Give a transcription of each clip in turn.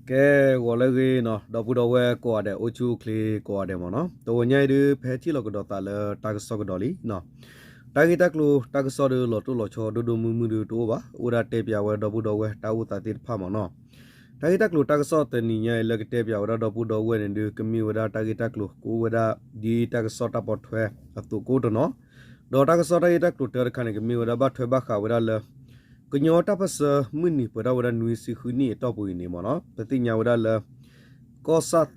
ကဲ ဂီၤလၢအဂ့ၤနီၤ ဒီပုၢ်ဒီဝဲၢ်ကိးဂၤဒဲး အိၣ်ဆူၣ်အိၣ်ချ့ကိးဂၤဒဲးမ့ၢ်နီၤ, တဂီၤညါအံၤဒုး ပဟဲထံၣ်လိာ်ကဒီးသးလၢတၢ်ကစီၣ်ကဒီးလံနီၤ. တၢ်ဂ့ၢ်တၢ်ကျိၤ တၢ်ကစီၣ်ဒီးလီၤတိၢ်လီၤဆီဒိၣ်ဒိၣ်မုၢ်မုၢ်ဒုးတအိၣ်ဘၣ်, အိၣ်ဒၣ်တဲပၠးဝဲဒီပုၢ်ဒီဝဲၢ်တၢ်အိၣ်သးသ့ၣ်တဖၣ်မ့ၢ်နီၤ. တၢ်ဂ့ၢ်တၢ်ကျိၤတၢ်ကစီၣ်တနံၤညါအံၤလၢကတဲပၠးဝဲဒၣ်ဒီပုၢ်ဒီဝဲၢ်န့ၣ်ဒုး ကမ့ၢ်ဝဲဒၣ်တၢ်ဂ့ၢ်တၢ်ကျိၤ ကအိၣ်ဝဲဒၣ်ဒ်တၢ်ကစီၣ်တၢ်ပိာ်ထွဲအသိးကအိၣ်တနီၤ, ဒီးတၢ်ကစီၣ်တၢ်ဂ့ၢ်တၢ်ကျိၤတၢတခါန့ၣ် ကမ့ၢ်ဝဲဒၣ်ဘၣ်ထွဲဘၣ်ဃးဝဲဒၣ်လၢ ကညီတၢ်ပၢၢ်ဆၢမုၢ်နံၤ ပှဲၤထီၣ်ဝဲဒၣ်နွံဆံဃုနံၣ်အတီၢ်ပူၤအံၤန့ၣ်မ့ၢ်နီၤ, ပသ့ၣ်ညါဝဲဒၣ်လၢ ကီၢ်ဆၣ်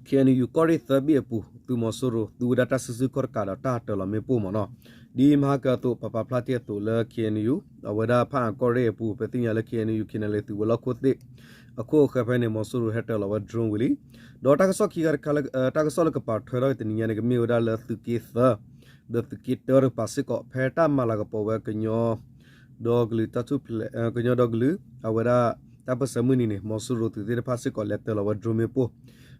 KNU ကီၢ်ရ့ၣ်သၢဘ့ၣ်အပူၤ သုးမီၤစိရိၤ သူဝဲဒၣ်တၢ်စုဆူၣ်ခီၣ်တကးဒီးတၢ်တၢၤလီၤမ့ၣ်ပိၢ်မ့ၢ်နီၤ, ဒ်မဟါကအသိး ပပာ်ဖျါထီၣ်အသိးလၢ KNU အဝဲဒၣ်ဖၣ်အၣ်ကီၢ်ရ့ၣ်အပူၤ ပသ့ၣ်ညါလၢ KNU KNLA သုးဝဲၤလီၢ်ခိၣ်သ့ၣ် အခိၣ်အဃၢၤဖဲန့ၣ် မီၤစိရိၤဟဲတၢၤလီၤဝဲ drone ဝံၤလံ, ဒီးတၢ်ကစီၣ်ခံခါတခါလၢ တၢ်ကစီၣ်လၢကပာ်ထွဲထီၣ်တနံၤညါန့ၣ် ကမ့ၢ်ဝဲဒၣ်လၢသုးက့သၢ ဒီးသုးက့တၢတကပၤစ့ၢ်ကီး ဖဲတၢ်မၤလၤကပီၤဝဲကညီ ဒီကလုာ်တၢ်ထူၣ်ဖျဲး ကညီဒီကလုာ် အဝဲဒၣ် တၢ်ပၢၢ်ဆၢမုၢ်နံၤန့ၣ် မီၤစိရိၤသုးသ့ၣ်တဖၣ်စ့ၢ်ကီး လဲၤတၢၤလီၤဝဲ drone မ့ၣ်ပိၢ်,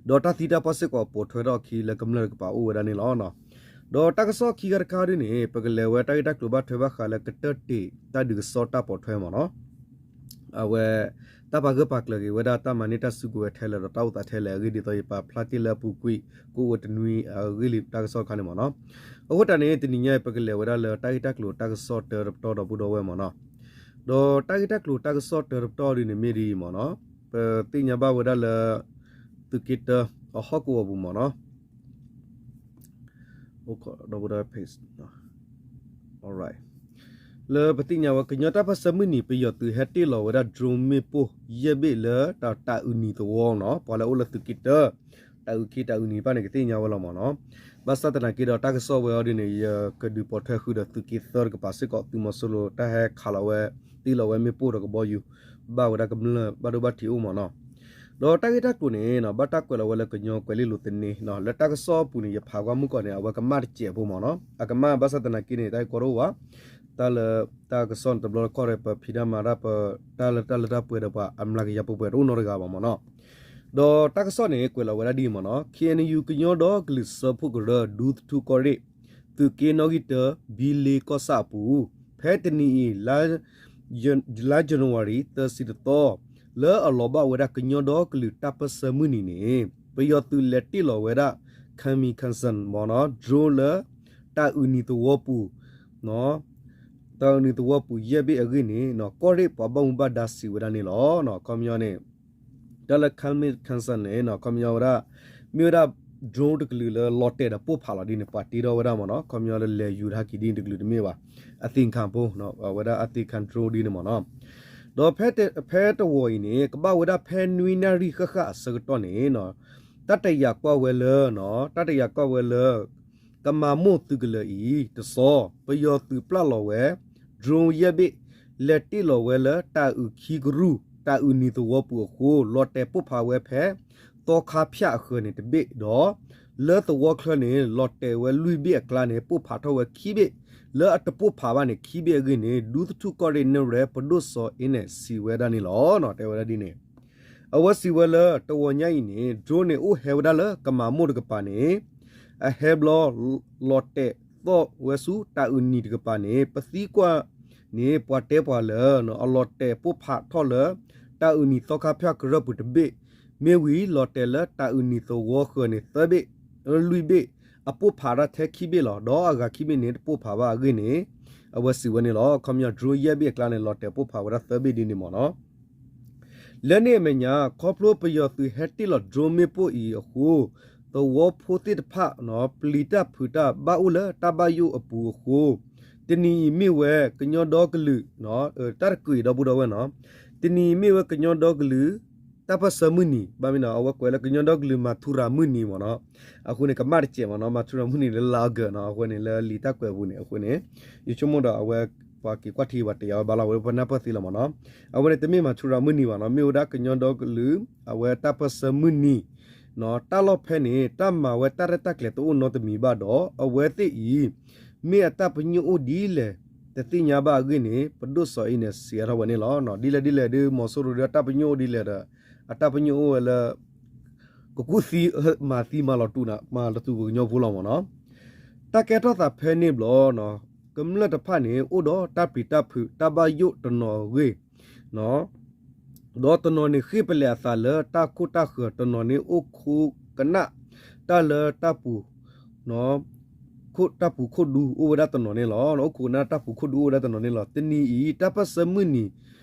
ဒီးတၢ်သံတၢ်ပှၢ်စ့ၢ်ကီးပိာ်ထွဲထီၣ်အခံလၢကမျၢၢ်တကပၤအိၣ်ဝဲဒၣ်န့ၣ်လီၤ. ဒီးတၢ်ကစီၣ်ခံခါတခါဒ်န့ၣ် ပကလဲၤဝဲတၢ်ဂ့ၢ်တၢ်ကျိၤဘၣ်ထွဲဘၣ်ဃးလၢကတၢၢ်တ့ၢ်တၢ်ဒုးကစီၣ်တၢ်ပိာ်ထွဲမ့ၢ်နီၤ အဝဲ တၢ်ပာ်ဂၢၢ်ပာ်ကျၢၤက့ၤဝဲဒၣ်တၢ်မၤန့ၢ်တၢ်စုကဝဲၤထဲလဲၣ်ဒီးတၢ်အိၣ်သးထဲလဲၣ်အဂ့ၢ်ဒ်သိးယပာ်ဖျါတ့ၢ်လၢအပူၤကွံာ် ကအိၣ်ဝဲတနွံအဂ့ၢ်လံတၢ်ကစီၣ်တခါန့ၣ်မ့ၢ်နီၤ. အဃိတၢ်န့ၣ် တနံၤညါအံၤ ပကလဲၤဝဲဒၣ်လၢတၢ်ဂ့ၢ်တၢ်ကျိၤတၢ်ကစီၣ်တၢတပတီၢ်ဒီပုၢ်ဒီဝဲၢ်မ့ၢ်နီၤ. ဒီးတၢ်ဂ့ၢ်တၢ်ကျိၤတၢ်ကစီၣ်တၢတပတီၢ်ဒ်န့ၣ်မ့ၢ်ဒ်အံၤမ့ၢ်နီၤ, ပသ့ၣ်ညါဘၣ်ဝဲဒၣ်လၢ သုးက့တၢ အဟီၣ်ကဝီၤပူၤမ့ၢ်နီၤ လၢပသ့ၣ်ညါဝဲ ကညီတၢ်ပၢၢ်ဆၢမုၢ်နံၤ ပယီၤသုးဟဲတ့ၢ်လီၤဝဲဒၣ် drone မ့ၣ်ပိၢ် ယဲၢ်ဘ့ၣ်လၢတၢ်အုၣ်နံၤသဝီနီၤ, ပှၤလၢအိၣ်လၢသုးက့တၢ တၢ်အုၣ်ခ့တၢ်အုၣ်နံၤတဖၣ်န့ၣ် ကသ့ၣ်ညါဝဲလီၤမ့ၢ်နီၤ. ဘၣ်ဆၣ်သနာ်က့ဒီး တၢ်ကစီၣ်ဝဲအီၤဒ်န့ၣ် ယကဒုးပိာ်ထွဲဃုာ်ဒီးသုးက့သၢတကပၤစ့ၢ်ကီး သုးမီၤစိရိၤတၢ်ဟဲခးလီၤဝဲ တ့ၢ်လီၤဝဲမ့ၣ်ပိၢ်ဒီးကဘီယူၤ ဘၣ်ဝဲဒၣ်ကမျၢၢ်ဘၣ်ဒိဘၣ်ထံးအိၣ်မ့ၢ်နီၤ. ဒီးတၢ်ဂ့ၢ်တၢ်ကျိၤန့ၣ် ဘၣ်တၢ်ကွဲးလီၤဝဲလၢကညီကွဲၤလ့လိၤသန့ လၢတၢ်ကစီၣ်အပူၤန့ၣ် ယဖးကွၢ်မုၢ်ကီၢ်န့ၣ် အဝဲကမၣ်တစဲးဖိမ့ၢ်နီၤ, အကမၣ်ဘၣ်ဆၣ်သနာ်က့န့ၣ် တၢ်ဂ့ၢ်ကီတအိၣ်ဘၣ်, တၢ်လၢတၢ်ကစီၣ်န့ၣ်တဘျီတခီၣ်ဒီး ပဖံးတၢ်မၤတၢ် ပတၢ်လၢတၢ်လၢတၢ်ပှဲၤဒီးပှၤအမျးကယၤပှဲၤပှဲၤတအိၣ်နီတဂၤဘၣ်မ့ၢ်နီၤ. ဒီးတၢ်ကစီၣ်န့ၣ် ကွဲးလီၤဝဲဒၣ်ဒ်အံၤမ့ၢ်နီၤ, KNU ကညီဒီကလုာ်စၢဖှိၣ်ကရၢ ဒူသထူၣ်ကီၢ်ရ့ၣ် သုးက့နီၣ်ဂံၢ်တၢ ဘံလ့ကီၢ်ဆၣ်အပူၤ ဖဲတနံၤအံၤ လါယနူၤအါရံၤ သၢဆံတသီ လၢအလီၤဘၣ်ဝဲဒၣ်ကညီဒီကလုာ်တၢ်ပၢၢ်ဆၢမုၢ်နံၤန့ၣ် ပယီၤသုးလဲၤတ့ၢ်လီၤဝဲဒၣ် kamikaze မ့ၢ်နီၤ drone လၢ တၢ်အုၣ်နံၤသဝီပူၤ တၢ်အုၣ်နံၤသဝီပူၤယဲၢ်ဘ့ၣ်အဂ့ၢ်န့ၣ် ကီၢ်ရ့ၣ်ပှၤဘၣ်မူဘၣ်ဒါစံးဝဲဒၣ်န့ၣ်လီၤ. ခီပညီန့ၣ် တၢ်လၢ kamikaze န့ၣ် ခီပညီဝဲဒၣ် မ့ၢ်ဝဲဒၣ် drone တကလုာ်လၢလီၤတဲာ်ဒီးပိၢ်ဖးလီၤဒ်န့ၣ် ပှၤတ့ထီၣ်ဝဲဒၣ်မ့ၢ်နီၤ, ခီပညီလၢလဲၤယူၤတဟးက့ၤဒ်န့ၣ်တကလုာ်တမ့ၢ်ဘၣ်, အသ့ၣ်ခၣ်ဖိ အဝဲဒၣ်အသ့ၣ်ခၣ် drone ဒ်န့ၣ်မ့ၢ်နီၤ. ဒီးဖဲတဝီၤအံၤန့ၣ် ကဘၣ်ဝဲဒၣ်ဖဲနွံနၣ်ရံၣ်ဃၣ်ဃၣ်အဆၢကတီၢ်န့ၣ် တၢ်တယာ်ကွၢ်ဝဲလၢ တၢ်တယာ်ကွၢ်ဝဲလၢ ကမၤမိၢ်သုးကလၢၤအံၤ တစီၤ ပယီၤသုးပျၢ်လီၤဝဲ drone ယဲၢ်ဘ့ၣ် လဲၤတ့ၢ်လီၤဝဲလၢတၢ်အုၣ်ခံကရူၢ် တၢ်အုၣ်နံၤသဝီပူၤအဃိ လီၤတဲာ်ပိၢ်ဖးဝဲဖဲ သီခါဖၠၣ်အဃၢၤန့ၣ်တဘ့ၣ်ဒီး လၢသဝီချၢန့ၣ် လီၤတဲာ်ဝဲလွံၢ်ဘ့ၣ်အကျါန့ၣ် ပိၢ်ဖးထီၣ်ဝဲခံဘ့ၣ်, လၢအတပိၢ်ဖးဘၣ်န့ၣ် ခံဘ့ၣ်အဂ့ၢ်န့ၣ် ဒူသထူၣ်ကီၢ်ရ့ၣ်နရဲၣ် ပဒိၣ်စီၤအ့နဲၣ် စံးဝဲဒၣ်န့ၣ်လီၤ. တဲဝဲဒၣ်ဒ်န့ၣ် အဝဲစံးဝဲလၢတဝီၤညါအံၤန့ၣ် drone န့ၣ်အိၣ်ဟဲဝဲဒၣ်လၢကမၤမိၢ်တကပၤန့ၣ် အဟဲဘျီ လီၤတဲာ်သီၣ်ဝဲဆူတၢ်အုၣ်နံၤတကပၤန့ၣ် ပသံကွၢ်န့ၣ် ပှၤတဲပှၤလၢ အလီၤတဲာ်ပိၢ်ဖးထီၣ်လၢ တၢ်အုၣ်နံၤသီခါဖၠၣ်ကရၢၢ်ပူၤတဘ့ၣ်, မ့ၢ်ဝံၤလီၤတဲာ်လၢတၢ်အုၣ်နံၤသဝီဃၢၤန့ၣ်သၢဘ့ၣ်, လွံၢ်ဘ့ၣ် အပိၢ်ဖးဒၣ်ထဲခံဘ့ၣ်လီၤ. ဒီးအဂၤခံဘ့ၣ်န့ၣ် တပိၢ်ဖးဘၣ်အဂ့ၢ်န့ၣ် အဝဲစံးဝဲန့ၣ်လီၤ. ခီပညီ drone ယဲၢ်ဘ့ၣ်အကျါန့ၣ် လီၤတဲာ်ပိၢ်ဖးဝဲဒၣ်သၢဘ့ၣ်ဒ်န့ၣ်မ့ၢ်နီၤ. လၢန့ၣ်အမဲာ်ညါ ခီဖျိပယီၤသုးဟဲတ့ၢ်လီၤ drone မ့ၣ်ပိၢ်အံၤအဃိ သဝီဖိသ့ၣ်တဖၣ် ပျံၤတၢ်ဖုးတၢ်ဘၣ်အိၣ်လၢတၢ်ဘၣ်ယိၣ်အပူၤအဃိ တနံၤအံၤမ့ၢ်ဝဲကညီဒီကလုာ် တၢ်တကုးအံၤဒီပုၢ်ဒီဝဲၢ်နီၤ, တနံၤအံၤမ့ၢ်ဝဲကညီဒီကလုာ် တၢ်ပၢၢ်ဆၢမုၢ်နံၤ ဘၣ်မနုၤ အဝဲကွဲးလၢကညီဒီကလုာ်မၤထူရၤမုၢ်နံၤမ့ၢ်နီၤ, အဃိန့ၣ် ကမၣ်တစဲးမ့ၢ်နီၤ, မၤထူရၤမုၢ်နံၤလၢလါအီကူးနီၤ, အဃိန့ၣ် လၢလံာ်တၢ်ကွဲးပူၤန့ၣ် အဃိန့ၣ် ယဆိကမိၣ်ဒီးအဝဲ ပှၤက့ၤကွၢ်ထံဝဲတယာ်ဝဲဘၣ်လီၤ ဝဲပနၢ်ပၢၢ်သ့လီၤမ့ၢ်နီၤ, အဝဲန့ၣ် တမ့ၢ်မၤထူရၤမုၢ်နံၤဘၣ်နီၤ, မ့ၢ်ဝဲဒၣ်ကညီဒီကလုာ် အဝဲတၢ်ပၢၢ်ဆၢမုၢ်နံၤ တၢ်လီၢ်ဖဲန့ၣ် တၢ်မၤဝဲတၢ်ရဲၣ်တၢ်ကျဲၤတအိၣ်နီတမံၤဘၣ်ဒီး အဝဲသ့ၣ်အံၤ မ့ၢ်အတၢ်ပညိၣ်အိၣ်ဒ်လဲၣ် တသ့ၣ်ညါဘၣ်အဂ့ၢ်န့ၣ် ပဒိၣ်စီၤအ့န့ၣ် စံးအါထီၣ်ဝဲန့ၣ်လီၤ. ဒ်လဲၣ်ဒ်လဲၣ်ဒုး မီၤစိရိၤဒုး အတၢ်ပညိၣ်အိၣ်ဒ်လဲၣ်ဒီး အတၢ်ပညိၣ်အိၣ်ဝဲလၢ ကကူၣ်သံမၤသံမၤလီၤတူာ် မၤလီၤတူာ်ပှၤကညီဖိလီၤမ့ၢ်နီၤ. တၢ်ကဲထီၣ်သးဖဲန့ၣ်ဘျီ ကမျၢၢ်တဖၣ်န့ၣ် အိၣ်ဒီးတၢ်ပျံၤတၢ်ဖုးတၢ်ဘၣ်ယိၣ်တနီၤအဂ့ၢ် ဒီးတနီၤန့ၣ်ဃ့ၢ်ပလဲာ်အသးလၢတၢ်ခိၣ်တၢ်ဃၢၤ, တနီၤန့ၣ်အိၣ်ခိးကနၣ်တၢ်လၢတၢ်ပူၤ တၢ်ပူၤခိၣ်ဒူအိၣ်ဝဲဒၣ်တနီၤန့ၣ်လီၤ. အိၣ်ခိးကနၣ်တၢ်ပူၤခိၣ်ဒူအိၣ်ဝဲဒၣ်တနီၤန့ၣ်လီၤ. တနံၤအံၤ တၢ်ပၢၢ်ဆၢမုၢ်နံၤ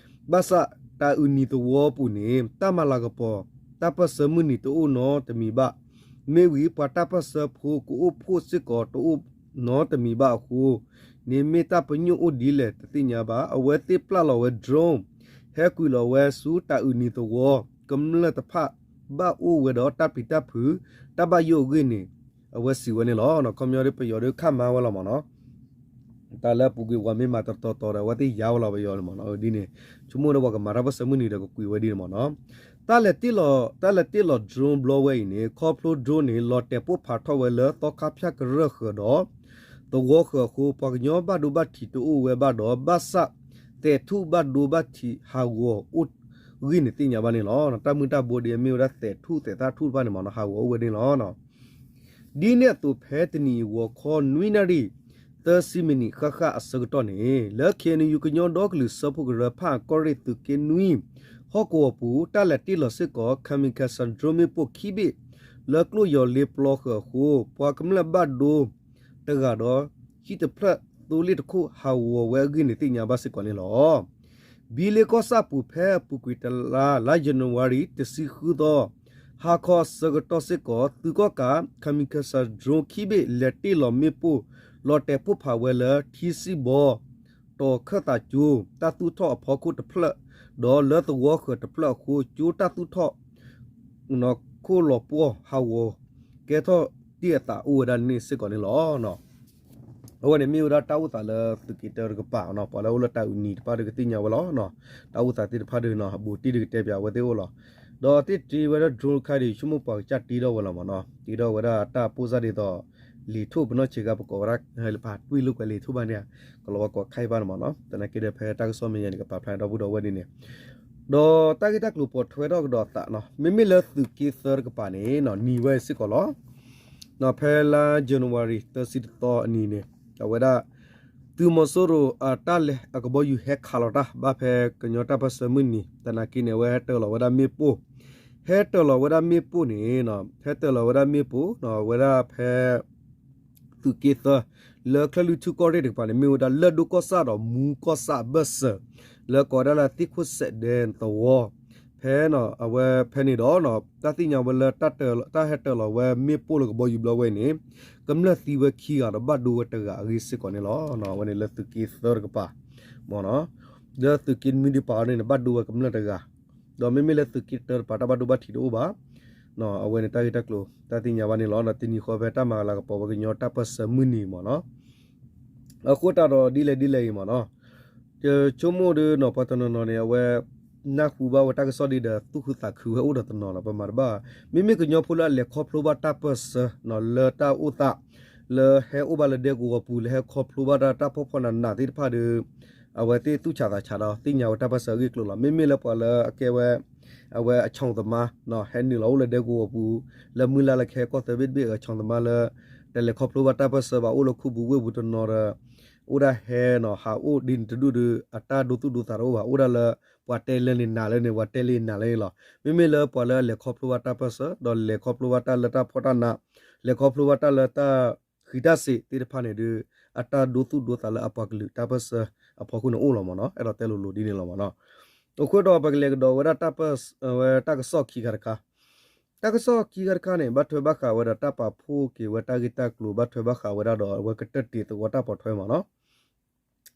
ဘၣ်ဆၣ်တၢ်အုၣ်နံၤသဝီပူၤန့ၣ် တၢ်မၤလၤကပီၤ တၢ်ပၢၢ်ဆၢမုၢ်နံၤတအိၣ်နီတမံၤဘၣ်. မ့ၢ်ဝံၤ ပှၤတၢ်ပၢၢ်ဆၢဖိကအိၣ်ဖှိၣ်စ့ၢ်ကီးတအိၣ်နီတမံၤဘၣ်အဃိန့ၣ် မ့ၢ်တၢ်ပညိၣ်အိၣ်ဒ်လဲၣ်တသ့ၣ်ညါဘၣ်. အဝဲသ့ၣ်ပျၢ်လီၤဝဲ drone ဟဲကွံာ်လီၤဝဲဆူတၢ်အုၣ်နံၤသဝီ ကမျၢၢ်တဖၣ်ဘၣ်အိၣ်ဝဲဒီးတၢ်ပျံၤတၢ်ဖုး တၢ်ဘၣ်ယိၣ်အဂ့ၢ်န့ၣ် အဝဲစံးဝဲန့ၣ်လီၤ. ခီပညီဒ်ပယီၤဒ်ခးမၤဝဲလီၤမ့ၢ်နီၤ. တၢ်လၢအပူၤကွံာ်ပှၤမ့ၢ်မၤတတီၤတီၤဒီး အဝဲသ့ၣ်ယါဝဲလီၤပယီၤန့ၣ်မ့ၢ်နီၤ. ဒ်န့ၣ် ဆိကမိၣ်ဒီးပှၤကမၤတၢ်ပၢၢ်ဆၢမုၢ်နံၤဒီးကကွံာ်ဝဲဒ်န့ၣ်မ့ၢ်နီၤ. တၢ်လဲၤတ့ၢ်လီၤ, တၢ်လဲၤတ့ၢ်လီၤ drone ဘျီဝဲအံၤန့ၣ် ခီဖျိ drone န့ၣ် လီၤတဲာ်ပိၢ်ဖးထီၣ်ဝဲလၢသီခါဖၠၣ်ကရၢၢ်ဃၢၤဒီး သဝီဃၢၤအဃိ ပှၤကညီဘၣ်ဒိဘၣ်ထံးတအိၣ်ဝဲဘၣ်ဒီး ဘၣ်ဆၣ်သဲးထူၣ်ဘၣ်ဒိဘၣ်ထံးဟးဂီၤအိၣ်ဂ့ၢ်န့ၣ်သ့ၣ်ညါဘၣ်န့ၣ်လီၤ. တၢ်မုၢ်တၢ်ဘိဒ်အမ့ၢ်ဝဲဒၣ်သဲးထူၣ်သဲးသၣ်ထူၣ်တဖၣ်န့ၣ်မ့ၢ်နီၤ ဟးဂီၤအိၣ်ဝဲန့ၣ်လီၤ. ဒ်န့ၣ်အသိးဖဲတနံၤအံၤဂီၤခီနွံနၣ်ရံၣ် သၢဆံမံးနံးဃၣ်ဃၣ်အဆၢကတီၢ်န့ၣ် လၢ KNU ကညီဒီကလုာ်စၢဖှိၣ်ကရၢ ဖၣ်အၣ်ကီၢ်ရ့ၣ်သုးက့နွံ ဟီၣ်ကဝီၤပူၤ တၢ်လဲၤတ့ၢ်လီၤစ့ၢ်ကီး kamikaze drone မ့ၣ်ပိၢ်ခံဘ့ၣ် လၢကျိၣ်ယီၤလ့ပျီဃၢၤအဃိ ပှၤကမျၢၢ်ဘၣ်ဒိတဂၤဒီး ဟံၣ်တဖျၢၣ်သိလ့ၣ်တခိၣ်ဟးဂီၤဝဲအဂ့ၢ်န့ၣ်သ့ၣ်ညါဘၣ်စ့ၢ်ကီးန့ၣ်လီၤ. ဘံလ့ကီၢ်ဆၣ်ပူၤဖဲအပူၤကွံာ်တလါ လါယနူၤအါရံၤ တဆံဃုသီ ဟါခီအဆၢကတီၢ်စ့ၢ်ကီး သုးကီၣ်ကး kamikaze drone ခံဘ့ၣ် လဲၤတ့ၢ်လီၤမ့ၣ်ပိၢ် လီၤတဲာ်ပိၢ်ဖးဝဲလၢထံစံၣ်ဘီ တီၤခၢၣ်သးကၠိ တၢ်သူၣ်ထီၣ်အဖီခိၣ်တဖျၢၣ် ဒီးလၢသဝီဃၢၤတဖျၢၣ်အဃိ ကၠိတၢ်သူၣ်ထီၣ် ခိၣ်လီၤပှီၢ်ဟးဂီၤကဲထီၣ်တ့ၢ်အသးအိၣ်ဝဲဒၣ်န့ၣ်စ့ၢ်ကီးန့ၣ်လီၤ. အဝဲန့ၣ်မ့ၢ်ဝဲဒၣ်တၢ်အိၣ်သးလၢသုးက့တၢတကပၤနီၤ ပှၤလၢအိၣ်လၢတၢ်အုၣ်နံၤတဖၣ်ဒီးကသ့ၣ်ညါဝဲလီၤ. တၢ်အိၣ်သးသ့ၣ်တဖၣ်ဒီးနီၤ ဘူးတံၢ်ဒီးကတဲပၠးအဝဲသ့ၣ်အိၣ်လီၤ. ဒီးသ့ၣ်တ့ဝဲဒၣ် drone တခါဒီး ဆိကမိၣ်ပှၤကစၢ်တ့ထီၣ်ဝဲလီၤမ့ၢ်နီၤ တ့ထီၣ်ဝဲဒၣ်တၢ်ပိၢ်စၢ်ဒ်သိး လံာ်ထိၣ်ပနီၢ်ဆံးခါ ပကိးဝဲဒၣ် လံာ်ပာ်တွံၢ်လိာ်ကွဲလံာ်ထိၣ်ဘၣ်န့ၣ် ကလီၤဝါကိးခါအံၤဘၣ်န့ၣ်မ့ၢ်နီၤ သနာ်က့ဒီးဖဲတၢ်ကစီၣ်မဲာ်ညါန့ၣ် ကပာ်ဖျါန့ၣ်ဒီပုၢ်ဒီဝဲၢ်ဒ်န့ၣ် ဒီးတၢ်ဂ့ၢ်တၢ်ကျိၤပိာ်ထွဲထီၣ်ကဒီးအသးနီၤ မ့မ့ၢ်လၢသုးက့သၢတကပၤန့ၣ်နီၤ နံၤဝဲစ့ၢ်ကီးလီၤ. ဖဲလါ January သၢဆံတသီအနံၤန့ၣ် အဝဲဒၣ် သုးမီၤစိရိၤအတၢ်လဲၤအကဘီယူၤဟဲခးလီၤတၢ် ဘၣ်ဖဲကညီတၢ်ပၢၢ်ဆၢမုၢ်နံၤ သနာ်က့န့ၣ် အဝဲဟဲတၢၤလီၤဝဲဒၣ်မ့ၣ်ပိၢ် ဟဲတၢၤလီၤဝဲဒၣ်မ့ၣ်ပိၢ်န့ၣ် ဟဲတၢၤလီၤဝဲဒၣ်မ့ၣ်ပိၢ် ဝဲဒၣ်ဖဲ သုးက့သၢ လၢချၢၣ်လွံၢ်ထူၣ်ကီၢ်ရ့ၣ်တကပၤန့ၣ် မ့ၢ်ဝဲဒၣ်လၢၢ်ဒိၣ်ကီၢ်ဆၣ်ဒီးမူကီၢ်ဆၣ်အဘၢၣ်စၢၤ လၢကိးဝဲဒၣ်လၢသ့ၣ်ခိၣ်စဲးဒဲသဝီ ဖဲအဝဲဖဲန့ၣ်ဒီး တၢ်သ့ၣ်ညါဝဲလၢ တၢ်ဟဲတၢၤလီၤဝဲမ့ၣ်ပိၢ်လၢကဘီယူၤဘျီဝဲအံၤန့ၣ် ကမျၢၢ်သံဝဲခံဂၤဒီးဘၣ်ဒိဝဲတဂၤအဂ့ၢ်စ့ၢ်ကီးန့ၣ်လီၤ. အဝဲန့ၣ်လၢသုးက့သၢတကပၤ မ့ၢ်နီၤ လၢသုးက့နွံတကပၤန့ၣ် ဘၣ်ဒိဝဲကမျၢၢ်တဂၤ ဒီးမ့မ့ၢ်လၢသုးက့တၢတကပၤ တၢ်ဘၣ်ဒိဘၣ်ထံးတအိၣ်ဘၣ် အဝဲန့ၣ်တၢ်ဂ့ၢ်တၢ်ကျိၤ တၢ်သ့ၣ်ညါဘၣ်န့ၣ်လီၤ. တနံၤဃီဖဲတၢ်မၤလၤကပီၤဝဲကညီတၢ်ပၢၢ်ဆၢမုၢ်နံၤမ့ၢ်နီၤ အဃိသတးဒီးဒ်လဲၣ်ဒ်လဲၣ်အံၤမ့ၢ်နီၤ ယဆိကမိၣ်ဒီးနီၤ ပှၤတနီၤနီၤန့ၣ် အဝဲ နၢ်ဟူဘၣ်ဝဲတၢ်ကစီၣ်ဒ်ဒီး သူၣ်ခုသးခုဝဲအိၣ်ဒီးတနီၤလီၤ ပမၤတဘၣ် မ့မ့ၢ်ကညီဖိလၢအလဲၤခီဖျိဘၣ်တၢ်ပၢၢ်ဆၢနီၤ လၢတၢ်အိၣ်သး လၢဟဲအိၣ်ဘၣ်လၢဒဲကဝီၤပူၤ လၢဟဲခီဖျိဘၣ်တၢ်တၢ်ဖှီၣ်ဖှီၣ်နးနးသ့ၣ်တဖၣ်ဒီး အဝဲသ့ၣ်သူၣ်ဆးသးဆးဒီး သ့ၣ်ညါဝဲတၢ်ပၢၢ်ဆၢအဂ့ၢ်အကျိၤလီၤ. မ့မ့ၢ်လၢပှၤလၢအကဲဝဲ အဝဲအဆီၣ်သမါ ဟဲနုာ်လီၤအိၣ်လၢဒဲကဝီၤပူၤ လၢမုၢ်လၢ်လၢကဟဲကီၢ်သၢဘ့ၣ်တဘ့ၣ်အဆီၣ်သမါလၢ တလဲၤခီဖျိဘၣ်တၢ်ပၢၢ်ဆၢဘၣ် အိၣ်လၢခူပူၤဝ့ၢ်ပူၤတနီၤဒီး အိၣ်ဒၣ်ဟဲနီၤ ဟးအိၣ်ဒ်န့ၣ်တဒူၣ်ဒီး အတၢ်ဒိသူၣ်ဒိသးတအိၣ်ဘၣ် အိၣ်ဒၣ်လၢ ပှၤတဲလၢန့ၣ်နးလၢန့ၣ် ပှၤတဲလၢနးလၢန့ၣ်လီၤ. မ့မ့ၢ်လၢပှၤလၢအလဲၤခီဖျိဘၣ်တၢ်ပၢၢ်ဆၢ ဒီးလဲၤခီဖျိဘၣ်တၢ်လၢတၢ်ဖှီၣ်တၢ်နး လဲၤခီဖျိဘၣ်တၢ်လၢတၢ်ဃံးတၢ်စ့ၤသ့ၣ်တဖၣ်န့ၣ်ဒီး အတၢ်ဒိသူၣ်ဒိသးလၢအပှၤကလုာ်တၢ်ပၢၢ်ဆၢအဖီခိၣ်န့ၣ်အိၣ်လီၤမ့ၢ်နီၤ အဲၣ်ဒိးတဲလိၤလိၤဒ်န့ၣ်လီၤမ့ၢ်နီၤ. အဃိဒီးပကလဲၤကဒီးဝဲဒၣ်တၢ်ပၢၢ် ဝဲတၢ်ကစီၣ်ခံခါတခါ တၢ်ကစီၣ်ခံခါတခါန့ၣ် ဘၣ်ထွဲဘၣ်ဃးဝဲဒီးတၢ်ပာ်ဖှိၣ်က့ၤဝဲတၢ်ဂ့ၢ်တၢ်ကျိၤ ဘၣ်ထွဲဘၣ်ဃးဝဲဒၣ်ဒီးအဝဲကတၢၢ်တံာ်သဝီတၢ်ပိာ်ထွဲမ့ၢ်နီၤ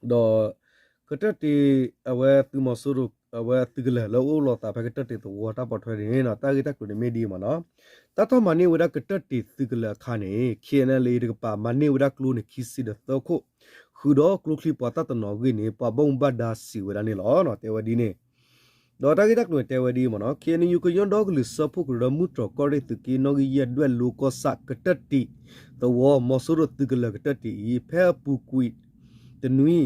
ဒီး ကတၢၢ်တံာ် အဝဲသုးမီၤစိရိၤ အဝဲသုးကလၢၤလၢအိၣ်လီၤသးဖဲကတၢၢ်တံာ်သဝီတၢ်ပိာ်ထွဲန့ၣ် တၢ်ဂ့ၢ်တၢ်ကျိၤန့ၣ်မ့ၢ်ဒ်အံၤမ့ၢ်နီၤ တၢ်ထီၣ်မၤန့ၢ်ဝဲဒၣ်ကတၢၢ်တံာ်သုးကလၢၤအခါန့ၣ် KNLA တကပၤ မၤန့ၢ်ဝဲဒၣ်ကျိန့ၣ် ခံဆံဒီးသၢခိၣ် ဃုာ်ဒီးကျိချံမျိာ်သၣ်တနီၤအဂ့ၢ်န့ၣ် ပှၤဘၣ်မူဘၣ်ဒါစံးဝဲဒၣ်န့ၣ်လီၤ. တဲဝဲဒ်န့ၣ် ဒီးတၢ်ဂ့ၢ်တၢ်ကျိၤန့ၣ်တဲဝဲဒ်အံၤမ့ၢ်နီၤ KNU ကညီဒီကလုာ်စၢဖှိၣ်ကရၢ မုၢ်တြီၤကီၢ်ရ့ၣ်သုးက့နီၣ်ဂံၢ်ယဲၢ် ဒွဲၣ်လိကီၢ်ဆၣ် ကတၢၢ်တံာ်သဝီ မီၤစိရိၤသုးကလၢၤကတၢၢ်တံာ်အံၤ ဖဲအပူၤကွံာ်တနွံ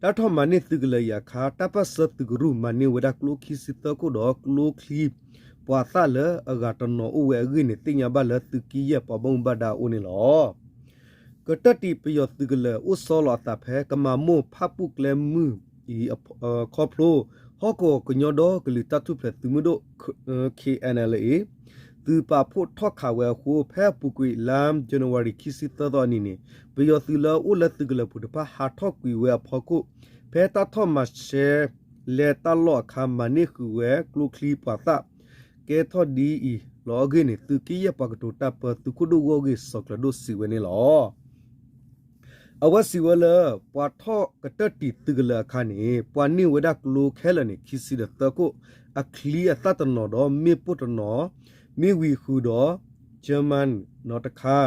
တၢ်ထီၣ်မၤန့ၢ်သုးကလၢၤအံၤအခါ တၢ်ပၢၢ်ဆၢသုးကရူၢ် မၤန့ၢ်ဝဲဒၣ်ကျိခံဆံသၢခိၣ်ဒီးကျိချံမျိာ်သၣ်လၢအဂၤတနီၤအိၣ်ဝဲအဂ့ၢ်န့ၣ် သ့ၣ်ညါဘၣ်လၢသုးက့ယဲၢ်ပှၤဘၣ်မူဘၣ်ဒါအအိၣ်န့ၣ်လီၤ. ကတၢၢ်တံာ်ပယီၤသုးကလၢၤ အိၣ်ဆီလီၤအသးဖဲ ကမၤမိၢ်ဖၣ်ပူၣ်ကျဲမုၢ်အံၤ ခီဖျိ ဟီၣ်ကဝီၤကညီဒီကလုာ်တၢ်ထူၣ်ဖျဲးသုးမုၢ်ဒိၣ် K- KNLA သုးပာ်ဖှိၣ်ထီၣ်ခးဝဲအဃိ ဖဲအပူၤကွံာ်လါ January ခံဆံသၢသီအနံၤန့ၣ် ပယီၤသုးလၢအအိၣ်လၢသုးကလၢၤပူၤတဖၣ် ဟးထီၣ်ကွံာ်ဝဲအဖီခိၣ် ဖဲတၢ်ထီၣ်မၤရှဲလဲတၢ်လီၢ်အခါ မၤန့ၢ်ဃုာ်ဝဲကျိချံပှၤသၣ် ကဲထီၣ်ဒ်အံၤလီၤအဂ့ၢ်န့ၣ် သုးက့ယဲၢ်ပှၤကတိၤတၢ်ပၢ သုးခိၣ်ဒိၣ်ဂီၢ်ဂ့ၢ် စီၤကျၢၤဒိၣ် စံးဝဲန့ၣ်လီၤ. အဝဲစံးဝဲလၢ ပှၤထီၣ်ကတၢၢ်တံာ်သုးကလၢၤအခါန့ၣ် ပှၤန့ၢ်ဝဲဒၣ်ကျိခဲလၢာ်န့ၣ် ခံဆံဒီးသၢခိၣ်, အချံအသၣ်တနီၤဒီး မ့ၣ်ပိၢ်တနီၤ, မ့ၢ်ဝံၤဃုာ်ဒီး German နီတခါ,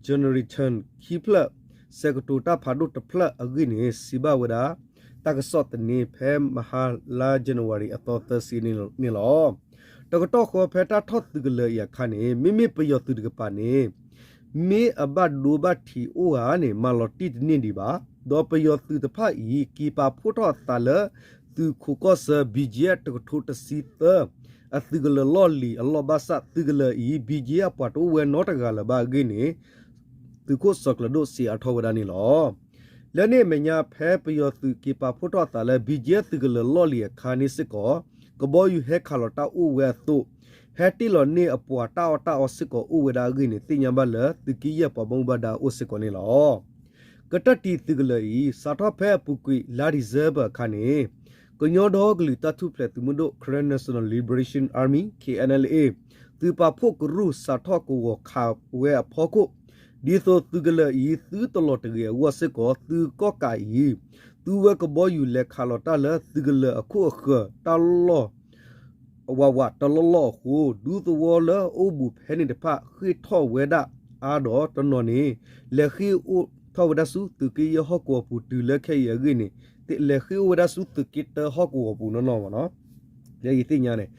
generator ခံဖျၢၣ်, စဲးကတိၤတၢ်ဖးဒိၣ်တဖျၢၣ်အဂ့ၢ်န့ၣ် စံးဘၣ်ဝဲဒၣ် တၢ်ကစီၣ်သန့ ဖဲမဟါလါ January အသီသၢဆံန့ၣ်လီၤ. တကတီၢ်ဃီဖဲတၢ်ထီၣ်သုးကလၢၤအံၤအခါန့ၣ် မ့မ့ၢ်ပယီၤသုးတကပၤန့ၣ် မ့ၢ်အဘၣ်ဒိဘၣ်ထံးအိၣ်ဧါန့ၣ် မၤလီၤတံၢ်တန့ၢ်ဒံးဘၣ်. ဒီးပယီၤသုးတဖၣ်အံၤ က့ၤပာ်ဖှိၣ်ထီၣ်အသးလၢ သုးခိးကီၢ်ဆၢ ဘံၣ်ကၠံအၣ် တကထိတဆံသၢ အသုးကလၢၤလီၢ်လံၤအလီၢ်ဘၣ်ဆၣ် သုးကလၢၤအံၤ ဘံၣ်ကၠံအၣ်အပှၤတအိၣ်ဝဲနီတဂၤလၢၤဘၣ်အဂ့ၢ်န့ၣ် သုးခိၣ်စီၤကျၢၤဒိၣ်စံးအါထီၣ်ဝဲဒၣ်န့ၣ်လီၤ. လၢန့ၣ်အမဲာ်ညါ ဖဲပယီၤသုးက့ၤပာ်ဖှိၣ်ထီၣ်အသးလၢ ဘံၣ်ကၠံအၣ်သုးကလၢၤလီၢ်လံၤအခါန့ၣ်စ့ၢ်ကီး ကဘီယူၤဟဲခးလီၤတၢ်အိၣ်ဝဲအသိး ဟဲတ့ၢ်လီၤန့ၢ်အပှၤတၢ်အီၣ်တၢ်အီစ့ၢ်ကီးအိၣ်ဝဲဒၣ်အဂ့ၢ်န့ၣ် သ့ၣ်ညါဘၣ်လၢ သုးက့ယဲၢ်ပှၤဘၣ်မူဘၣ်ဒါအအိၣ်စ့ၢ်ကီးန့ၣ်လီၤ. ကတၢၢ်တံာ်သုးကလၢၤအံၤ စးထီၣ်ဖဲအပူၤကွံာ်လါ December အခါန့ၣ် ကညီဒီကလုာ်တၢ်ထူၣ်ဖျဲးသုးမုၢ်ဒိၣ် Karen National Liberation Army KNLA သုးပာ်ဖှိၣ်ကရူၢ် စးထီၣ်ကဝီၤခးဝဲအဖီခိၣ် ဒ်သိးသုးကလၢၤအံၤ သုတလီၤတဂ့ၤအဂီၢ်စ့ၢ်ကီး သုးကီၣ်ကးအံၤ သူဝဲကဘီယူၤလဲၤခးလီၤတၢ်လၢသုးကလၢၤအခိၣ်အဃၢၤ တၢ်လီၢ် ဝးဝးတလီၢ်လီၢ်အဃိ ဒူသဝီလၢအအိၣ်ဘူးဖဲန့ၣ်တဖၣ် ဃ့ၢ်ထီၣ်ဝဲဒၣ်အါဒီးတနီၤန့ၣ် လဲၤဃ့ၢ်အိၣ်ထီၣ်ဝဲဒၣ်ဆူသုးက့ယဲၢ်ဟီၣ်ကဝီၤပူၤ တုၤလၢခဲအံၤအဂ့ၢ်န့ၣ် လဲၤဃ့ၢ်အိၣ်ဝဲဒၣ်ဆူသုးက့တၢဟီၣ်ကဝီၤပူၤနီၢ်နီၢ်မ့ၢ်နီၤ. လၢယသ့ၣ်ညါန့ၣ်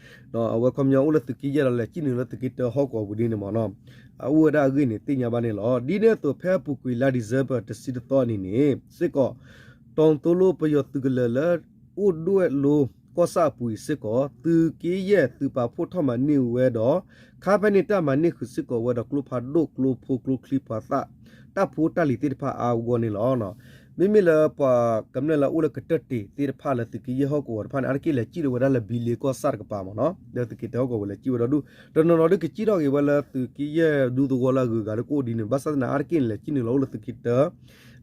အဝဲခီပညီအိၣ်လၢသုးက့ယဲၢ်ဒီး လဲၤစံၣ်နုာ်လၢသုးက့တၢဟီၣ်ကဝီၤပူၤဒ်န့ၣ်မ့ၢ်နီၤ အအိၣ်ဝဲဒၣ်အဂ့ၢ်န့ၣ် သ့ၣ်ညါဘၣ်န့ၣ်လီၤ. ဒ်န့ၣ်အသိး ဖဲအပူၤကွံာ်လါ December တဆံတသီအနံၤန့ၣ်စ့ၢ်ကီး တီသိလိပယီၤသုးကလၢၤလၢ အိၣ်ဒွဲၣ်လိကီၢ်ဆၣ်အပူၤအံၤစ့ၢ်ကီး သုးက့ယဲၢ်သုးပာ်ဖှိၣ်ထီၣ်မၤန့ၢ်ဝဲဒီး ခါဖဲန့ၣ်တၢ်မၤန့ၢ်ဃုာ်စ့ၢ်ကီးဝဲဒီးကျိဖးဒိၣ် ကျိဖိ ကျိချံ ပှၤသၣ် တၢ်ဖိတၢ်လံၤသ့ၣ်တဖၣ်အါအဂီၢ်န့ၣ်လီၤ. မ့မ့ၢ်လၢပှၤကမျၢၢ်လၢအအိၣ်လၢကတၢၢ်တံာ်သ့ၣ်တဖၣ်လၢသုးက့ယဲၢ်ဟီၣ်ကဝီၤတဖၣ်န့ၣ် အါတက့ၢ်လဲၤစံၣ်လီၤဝဲဒၣ်လၢဘံလ့ကီၢ်ဆၣ်တကပၤမ့ၢ်နီၤ လၢသုးက့တၢဟီၣ်ကဝီၤဝဲလဲၤစံၣ်ဝဲဒီဒူၣ် တနီၤနီၤဒုးကစံၣ်ထီၣ်က့ၤဝဲလၢသုးက့ယဲၢ်ဒူသဝီလၢအဂုၤအဂၤလၢကအိၣ်ဒ်န့ၣ် ဘၣ်ဆၣ်သနာ်က့ အါတက့ၢ်န့ၣ် လဲၤစံၣ်နုာ်လီၤအိၣ်လၢသုးက့တၢ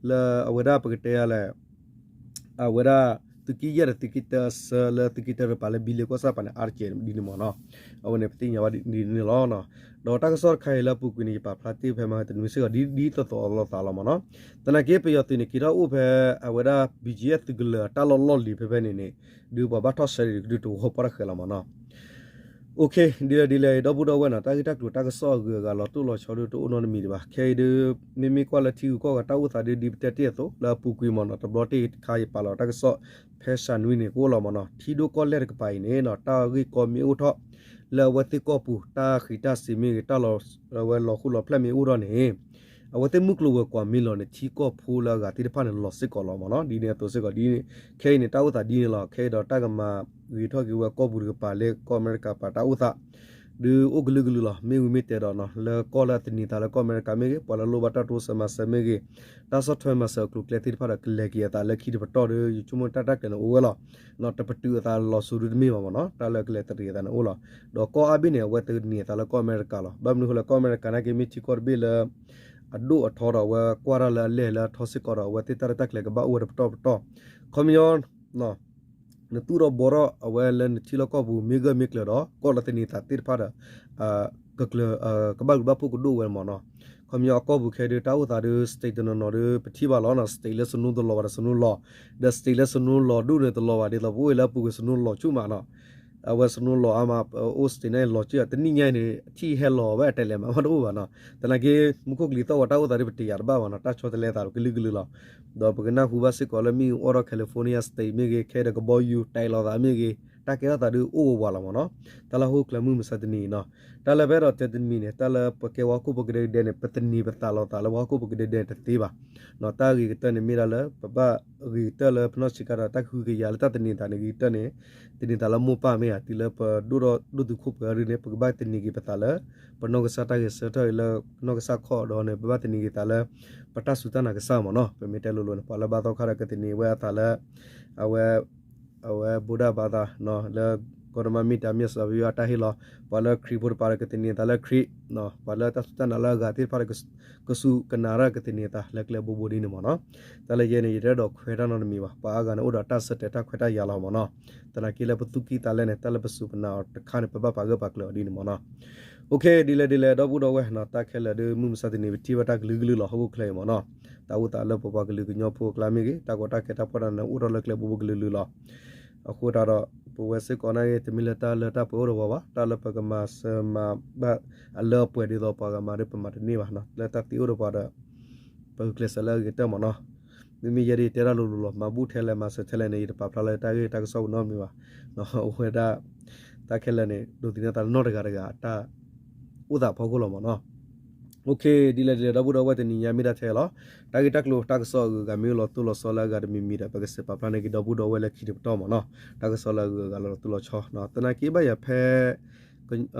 လၢအဝဲဒၣ်ပကတဲယၤလဲၣ် အဝဲဒၣ် သုးက့ယဲၢ်ဒီးသုးက့တၢအဆၢလၢသုးက့တၢတကပၤလၢဘံလ့ကီၢ်ဆၣ်တကပၤန့ၣ် အါတက့ၢ်ဒ်န့ၣ်မ့ၢ်နီၤ. အဝဲန့ၣ်ပသ့ၣ်ညါဘၣ်ဒ်န့ၣ်လီၤ. ဒီးတၢ်ကစီၣ်တခါအံၤလၢအပူၤကွံာ်န့ၣ် ယပာ်ဖျါတ့ၢ်ဖဲမဟါတနွံစ့ၢ်ကီး ဒ်သိးသိးအလီၤသးလီၤမ့ၢ်နီၤ. သနာ်က့ပယီၤသုးန့ၣ် က့ၤထီၣ်အိၣ်ဖဲ အဝဲဒၣ် ဘံၣ်ကၠံအၣ်သုးကလၢၤအတၢ်လီၢ်လီၢ်လံၤဖဲဖဲန့ၣ်န့ၣ် ဒုးပှၤဘၣ်ထီၣ်ဆၢဒံးဒုးတဝီပှၢ်တဃဲးလီၤမ့ၢ်နီၤ. ဒ်လဲၣ်ဒ်လဲၣ် ဒီပုၢ်ဒီဝဲၢ်နီၤ တၢ်ဂ့ၢ်တၢ်ကျိၤတၢ်ကစီၣ်အဂုၤအဂၤလီၤတိၢ်လီၤဆီဒုးတအိၣ်နီတမံၤဒံးဘၣ်. ခဲအံၤဒုး မ့မ့ၢ်ကွၢ်လၢထံဂုၤကီၢ်ဂၤတၢ်အိၣ်သးဒုးဒ်ပတဲတ့ၢ်အသိး လၢအပူၤကွံာ်မ့ၢ်နီၤ တဘျီတ့ၢ်တခါယပာ်လီၤတၢ်ကစီၣ် ဖဲစှၤနွံန့ၣ် ကအိၣ်လီၤမ့ၢ်နီၤ ထံဒိၣ်ကီၢ်လဲၢ်တကပၤအံၤန့ၣ်နီၤ တၢ်ဂ့ၢ်ကီမ့ၢ်အိၣ်ထီၣ် လၢအဝဲသ့ၣ်ကီၢ်ပူၤ တၢ်ဃံးတၢ်စ့ၤမ့ၢ်ဂ့ၤ တၢ်လီၤ အဝဲလီၤဃူလီၤဖျဲၣ်မ့ၢ်အိၣ်ထီၣ်န့ၣ် အဝဲသ့ၣ်မုၢ်ကျိၤဝဲၤကွာ်မ့ၢ်လီၤန့ၣ် ထံကီၢ်ဖိလၢအဂၤသ့ၣ်တဖၣ်န့ၣ်လီၤစ့ၢ်ကီးလီၤမ့ၢ်နီၤ. ဒ်န့ၣ်အသိးစ့ၢ်ကီး ဒ်ခဲအံၤန့ၣ် တၢ်အိၣ်သးဒ်န့ၣ်လီၤ. ခဲအံၤဒီးတၢ်ကမၤဂ့ၤထီၣ်က့ၤဝဲကီၢ်ပူၤတကပၤလၢကီၢ်အမဲရကၤပၤတၢ်အိၣ်သး ဒုးအိၣ်ကလုာ်ကလုာ်လီၤ. မ့ၢ်ဝံၤမ့ၢ်တဲဒီးနီၤ လၢကီၢ်လၢအသန့ၤသးလၢကီၢ်အမဲရကၤမ့ၢ်ဂ့ၤ ပှၤလၢလိၣ်ဘၣ်တၢ်တိစၢၤမၤစၢၤမ့ၢ်ဂ့ၤ တၢ်ဆီၣ်ထွဲမၤစၢၤအကျိၤအကျဲသ့ၣ်တဖၣ်ဒီး ကလဲၤက့ၤအသးလၢခံတပတီၢ်ဒီး ယဆိကမိၣ်တၢ်တၢ်ကျဲၤန့ၣ်အိၣ်ဝဲလီၤ. တပတုာ်အသးလီၤစိၤဒုတမ့ၢ်ဘၣ်မ့ၢ်နီၤ တၢ်လၢကလဲၤသန့ၤအသးန့ၣ်အိၣ်လီၤ. ဒီးကီၢ်အါဘ့ၣ်န့ၣ် အဝဲသန့ၤအသးလၢကီၢ်အမဲရကၤလီၤ. ဘၣ်မနုၤဃိလၢကီၢ်အမဲရကၤနာ်က့မ့ၢ်ထံကီၢ်တဘ့ၣ်လၢ အဒိၣ်အထီဒီးအဝဲကွၢ်တၢ်လၢအလဲၢ်လၢအထီစ့ၢ်ကီးဒီး အဝဲသ့ၣ်တၢ်ရဲၣ်တၢ်ကျဲၤကဘၣ်အိၣ်ဝဲတပတီၢ်ပတီၢ်. ခီပညီ နသူၣ်ထီၣ်ဘှီထီၣ်အဝဲလၢနထံလီၢ်ကီၢ်ပူၤ မ့ၢ်ဂၢၢ်မ့ၢ်ကျၢၤဒီး ကီၢ်လၢသန့ၤသးသ့ၣ်တဖၣ်ဒီး ကဘၣ်ဂုာ်ဘၣ်ဖှိၣ်ကဒိၣ်ဝဲမ့ၢ်နီၤ. ခီပညီအကီၢ်ပူၤခဲဒုး တၢ်အိၣ်သးဒုး state တနီၤနီၤဒုး ပထံၣ်ဘၣ်လီၤနီၤ state လၢစနိတလီၤဘၣ်ဒီးစနိလီၤ, ဒီး state လၢစနိလီၤဒိၣ်န့ၣ်တလီၤဘၣ် ဒ်သိးပအိၣ်လၢအပူၤကွံာ်စနိလီၤဆူၣ်မးနီၤ. အဝဲစနိလီၤအါမး အိၣ် state န့ၣ်လီၤဆူၣ် တနံၣ်ညါအံၤန့ၣ် ထံၣ်ဟဲလီၤဝဲအတဲလဲၤမး မ့ၢ်တအိၣ်ဘၣ်နီၤ. သနာ်က့ မူခိၣ်ကလံၤသီၣ်ဝဲတၢ်အိၣ်သးဒုး ပတယာ်တဘၣ်ဘၣ်နီၤ တၢ်ဆီတလဲသးကလုာ်ကလုာ်လီၤ. ဒီးပကနၢ်ဟူဘၣ်စ့ၢ်ကီးလၢမ့ၣ်အူအီၣ်ထီၣ် California state မ့ၢ်ဂ့ၤ ခဲဒီးကဘီယူၤ တဲာ်လီၤသးမ့ၢ်ဂ့ၤ တၢ်ကဲထီၣ်သးဒုးအိၣ်ဝးဝးလီၤမ့ၢ်နီၤ. တၢ်လၢဟီၣ်ခိၣ်ချၢမုၢ်မဆါတနံၤအံၤနီၤ တၢ်လၢပအဲၣ်ဒိးတဲတမံၤန့ၣ် တၢ်လၢပကဲပှၤဟီၣ်ခိၣ်ဖိကဒဲကဒဲန့ၣ် ပသန့ၤပသးလီၤသးလၢပှၤဟီၣ်ခိၣ်ဖိကဒဲကဒဲတသ့ဘၣ်. တၢ်ဂ့ၤကတၢၢ်န့ၣ်မ့ၢ်ဒၣ်လၢ ပဘၣ်ဂ့ၤကတၢၢ်လၢပနီၢ်ဆံးခါဒီး တၢ်ကဟုကယာ်လၢတၢ်သန့ၤသးန့ၣ် ဂ့ၤကတၢၢ်န့ၣ် သန့ၤသးလၢမိၢ်ပၢ်မ့ၢ်ဧါ တုၤလၢပဒိၣ်ထီၣ်ဒိၣ်တုာ်ခိၣ်ပှဲၤအီၤဒုးန့ၣ် ပကဘၣ်သန့ၤက့ၤပသးလၢ ပနီၢ်ကစၢ်တၢ်ဂဲၤဆၢထၢၣ်လၢပနီၢ်ကစၢ်ခီၣ်ဒီးန့ၣ် ပဘၣ်သန့ၤက့ၤသးလၢ ပတၢ်စူၢ်တၢ်နာ်ကစၢ်မ့ၢ်နီၤ. ပမ့ၢ်တဲလိၤလိၤန့ၣ် ပှၤလၢဘၣ်သီခါဒီးကသန့ၤဝဲအသးလၢ အဝဲ အဝဲဗုဒ္ဓဘာသာ လၢ ကီၢ်တမၣ်မ့ၢ်တၢ်မ့ၢ်စၢ်ဘယွၤအတၢ်ဟ့ၣ်လီၤ, ပှၤလၢခရံာ်ဖိတပၤဒီးကသန့ၤအသးလၢခရံာ်, ပှၤလၢတၢ်စူၢ်တၢ်နာ်လၢအဂၤသ့ၣ်တဖၣ်ဒီး ကစူၢ်ကနာ်တၢ်ကသန့ၤအသးလၢကျဲဘိဘိဒ်န့ၣ်မ့ၢ်နီၤ. တၢ်လၢယဲန့ၣ် ယတအဲၣ်ဒိးခွဲးတၢ်နီတမံၤဘၣ်, ပှၤအါဂၤန့ၣ်အိၣ်ဒီးတၢ်ဆၢတဲာ်တၢ်ခွဲးတၢ်ယာ်လီၤမ့ၢ်နီၤ. သနာ်က့လၢပသူၣ်ကံၢ်သးလဲန့ၣ် တၢ်လၢပစူၢ်ပနာ်အီၤတခါန့ၣ် ပဘၣ်ပာ်ဂၢၢ်ပာ်ကျၢၤအီၤဒ်န့ၣ်မ့ၢ်နီၤ. အိၣ်ခ့ ဒ်လဲၣ်ဒ်လဲၣ် ဒီပုၢ်ဒီဝဲၢ်နီၤ, တၢ်ခဲလၢာ်ဒီး မုၢ်မဆါတနံၤ ပထံၣ်ဘၣ်တၢ်ကလုာ်ကလုာ်လီၤ ဟီၣ်ခိၣ်ချၢအံၤမ့ၢ်နီၤ. တၢ်အိၣ်သးလၢပပှၤကလုာ်ကညီဖိအကျါမ့ၢ်ဂ့ၤ, တၢ်ကီတၢ်ခဲတၢ်ဖှီၣ်တၢ်နး အိၣ်ထီၣ်လၢကျဲဘိဘိကလုာ်ကလုာ်လီၤ. အဃိသတးဒီး ပဝဲစ့ၢ်ကီးနာ်က့ တမ့ၢ်လၢတၢ်လၢတၢ်ပှဲၤအိၣ်ဒီးပှၤဘၣ်, တၢ်လၢပကမၤစၢၤမၤဘၣ်အလၢအပှဲၤဒ်သိးပှၤဂၤမၤဒီး ပမၤတန့ၢ်ဘၣ်နီၤ. လၢတၢ်သ့အိၣ်ဒီးပှၤဒီး ပကကျဲးစၢးလၢအဂ့ၤကတၢၢ်မ့ၢ်နီၤ. မ့မ့ၢ်ယဲဒ်တဲတၢ်လိၤလိၤလီၤ, မၤဘူၣ်ထဲလဲၣ် မၤစၢၤထဲလဲၣ်န့ၣ် ယတပာ်ဖျါလၢတၢ်ဂ့ၢ်တၢ်ကစီၣ်ပူၤနီတမံၤဘၣ်. အဝဲဒၣ် တၢ်ခဲလၢာ်န့ၣ် ဒိးသန့ၤသးနီတဂၤတဂၤအတၢ်အိၣ်သးအဖီခိၣ်လီၤမ့ၢ်နီၤ. အိၣ်ခ့ ဒ်လဲၣ်ဒ်လဲၣ် ဒီပုၢ်ဒီဝဲၢ် တနံၤညါမ့ၢ်ဒၣ်ထဲလီၤ. တၢ်ဂ့ၢ်တၢ်ကျိၤတၢ်ကစီၣ်အဂုၤအဂၤမ့ၢ်အိၣ်လီၤတိၢ်လီၤဆီလၢအဂၤတမံၤမံၤဒီး ပကစဲးပာ်ဖျါန့ၢ်က့ၤဒီပုၢ်ဒီဝဲၢ်လၢခံတပတီၢ်မ့ၢ်နီၤ. တၢ်ကစီၣ်လၢအဂုၤအဂၤလီၤတိၢ်လီၤဆီနီၤ. သနာ်က့ဘၣ်ယၤဖဲ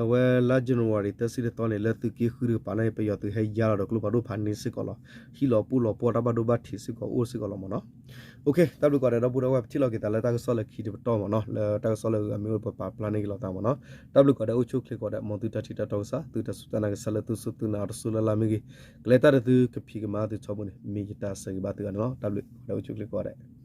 အဝဲလါ January သၢဆံတသီန့ၣ် လၢသုးက့ဃုတကပၤန့ၣ် ပယီၤသုးဟဲယါလီၤဒီးကျိဖးဒိၣ်ဖးန့ၣ်စ့ၢ်ကီးလီၤ. ဟံၣ်လီၤပှီၢ်လီၤပှီၢ် တၢ်ဘၣ်ဒိဘၣ်ထံးစ့ၢ်ကီးအိၣ်စ့ၢ်ကီးလီၤမ့ၢ်နီၤ. အိၣ်ခ့ တၢ်ဘျုးကိးဂၤဒဲး ဒီပုၢ်ဒီဝဲၢ် ပထံၣ်လိာ်က့ၤသးလၢတၢ်ကစီၣ်လၢခံတပတီၢ်မ့ၢ်နီၤ. လၢတၢ်ကစီၣ်လၢအဂုၤအဂၤမ့ၢ်အိၣ်ဒီး ပပာ်ဖျါန့ၢ်က့ၤလိာ်သးမ့ၢ်နီၤ. တၢ်ဘျုးကိးဂၤဒဲး အိၣ်ဆူၣ်အိၣ်ချ့ကိးဂၤဒဲး မ်သုတၢ်ထံၣ်တၢ်တီကစၢ် သုတၢ်စူၢ်တၢ်နာ်ကစၢ်လၢသုစူၢ်သုနာ်အီၤတစိၢ်လၢ်လၢ်မ့ၢ်ဂ့ၤ, ကလဲၤတၢ်ဒီးသုကဖံးကမၤသုထီဘိန့ၣ် မ့ၢ်ယတၢ်ဆၢဂ့ၤဘၣ်သုဂၤန့ၣ်လီၤ. တၢ်ဘျုးကိးဂၤဒဲး အိၣ်ဆူၣ်အိၣ်ချ့ကိးဂၤဒဲး.